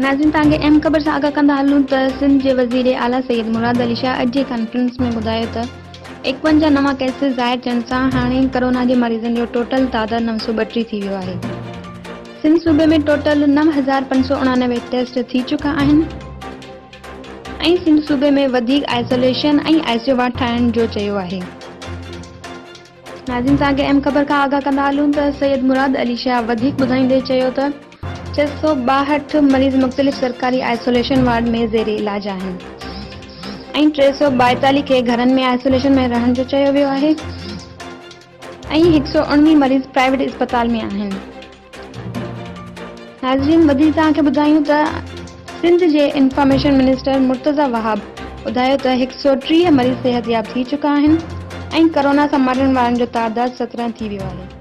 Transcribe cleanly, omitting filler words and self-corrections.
ناظرين توهان کي اهم خبر سان آگاهه ڪندا هلون ته سنڌ جي وزير اعليٰ سيد مراد علي شاهه اڄ جي ڪانفرنس ۾ ٻڌايو ته 51 نوان ڪيسز ظاهر ٿيڻ سان هاڻي ڪرونا جي مريضن جو ٽوٽل تعداد 932 ٿي ويو آهي. سنڌ صوبي ۾ ٽوٽل 9589 ٽيسٽ ٿي چڪا آهن ۽ سنڌ صوبي ۾ وڌيڪ آئسوليشن ۽ آء سي يو وارڊ ٺاهڻ جو چيو آهي. ناظرين توهان کي اهم خبر کان آگاهه ڪندا هلون ته سيد مراد علي شاهه وڌيڪ ٻڌائيندي چيو ته 662 مريض مختلف سرڪاري آئسوليشن وارڊ ۾ زير علاج آهن ۽ 342 کي گهرن ۾ آئسوليشن ۾ رهڻ جو چيو ويو آهي ۽ 119 مريض پرائيويٽ اسپتال ۾ آهن. ناظرين وڌيڪ توهان کي ٻڌايون ته سنڌ جي انفارميشن منسٽر مرتضيٰ وهاب ٻڌايو ته 130 مريض صحتياب ٿي چڪا آهن ۽ ڪرونا سان مرڻ وارن جو تعداد 17 ٿي ويو آهي.